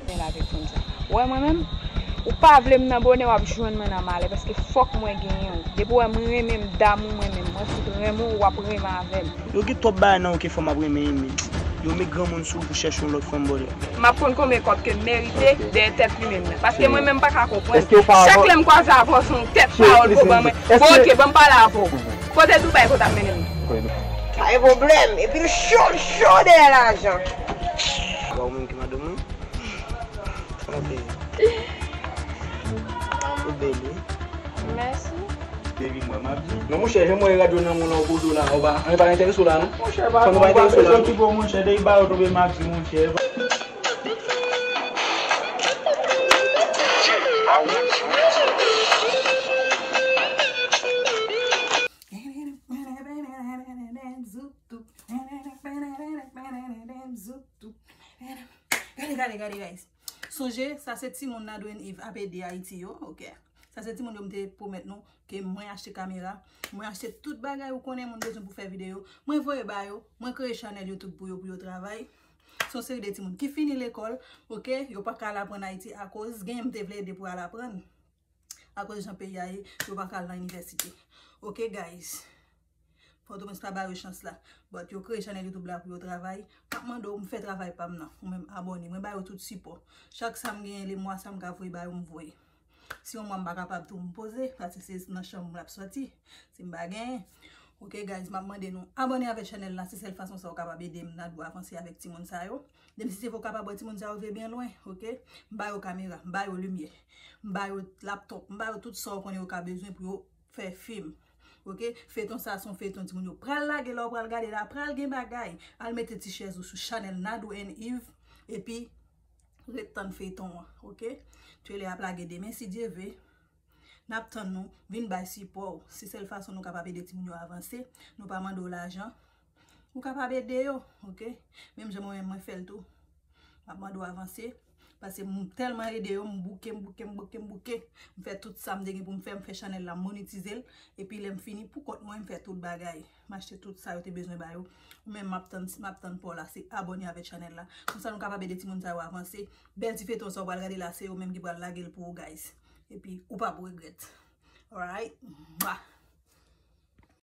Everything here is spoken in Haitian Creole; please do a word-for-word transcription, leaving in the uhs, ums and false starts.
Fè l avèk fanm sa. Ou wè mwen menm, ou pa vle m nan bonè, w ap jwenn mwen nan malè, paske fòk mwen genyen w. Depi w wè m renmen m damou mwen menm, mwen fout renmen w, w ap renmen avè m. Yo gen twòp bagay nan ou ke fanm ap renmen Emil. Yo met granmoun sou ou pou chèche yon lòt fanm bòlè. M ap konn konbyen kòb ke m merite dèyè tèt li menm nan. Paske mwen menm m pa ka konprann. Chak lè m kwaze avè w se yon tèt pawòl pou ban mwen. Bon, oke, ban m pale avè w. Kote Dubai kote ap mennen m? Pa gen pwoblèm. Epi l cho, l cho dèyè lajan. Ou menm ki madanm mwen? Ok. Ou bèl, wi. Mèsi. Baby, mwen, m ap di. Non, monchè, jan mwen radyo nan moun nan, ou kodo la, ou pa, anyen pa enterese w la, non? Monchè, pa, pa enterese w la, non? Monchè, dèyè ba yo tonbe, m ap di, monchè. Gade, gade, gade, guys. Sonje, sa se timoun Nadou and Eve ap ede Ayiti yo, ok? Sa se timoun yo m te pwomèt nou ke mwen achte kamera, mwen achte tout bagay ou konnen moun bezwen pou fè videyo, mwen voye ba yo, mwen kreye chanèl YouTube pou yo, pou yo travay. Se yon seri de timoun ki fini lekòl, ok? Yo pa ka al aprann Ayiti akoz genyen m te vle ede pou al aprann. Akoz jan peyi a ye, yo pa ka al nan inivèsite. Ok, guys? Pòtoprens pa ba yo chans la. But yo kreye chanèl YouTube la pou yo travay. M ap mande w, m fè travay pa m nan. Ou menm abòne. Mwen ba yo tout sipò. Chak sa m genyen le mwa, sa m ka voye ba yo, m voye. Si yon mwa m pa kapab tou, m poze. Paske se nan chanm m l ap sòti. Si m pa genyen. Ok, guys, m ap mande nou abòne avèk chanèl la. Se sèl fason sa w kapab ede m nan dwe avanse avèk timoun sa yo. Demen si se pou w kapab wè timoun sa yo vle byen lwen, ok? M ba yo kamera, m ba yo limyè, m ba yo laptop, m ba yo tout sa w konnen yo ka bezwen pou yo fè fim. Ok? Feyton sa se yon feyton timoun yo pral lage, lè w pral gade la, pral gen bagay. Al mete ti chèz ou sou chanèl Nadou and Eve, epi ret tann feyton an, ok? Trailer ap lage demen, si Dye ve. N ap tann nou, vin bay sipò w. Se sèl fason nou kapab ede timoun yo avanse. Nou pa mande w lajan. Ou kapab ede yo, ok? Menm jan mwen menm mwen fè l tou. M ap mande w avanse. Paske m tèlman ede yo, m bouke, m bouke, m bouke, m bouke. M fè tout sa m te gen pou m fè, m fè chanèl la monetize l. Epi lè m fini, pou kont mwen, m fè tout bagay. M achte tout sa yo te bezwen ba yo. Ou menm, m ap tann, m ap tann pa w la, se abòne avèk chanèl la. Konsa nou kapab ede timoun sa yo avanse. Bèl ti feyton sa w pral gade la, se yo menm ki pral lage l pou ou, guys. Epi, ou p ap regrèt. Alright? Mwah.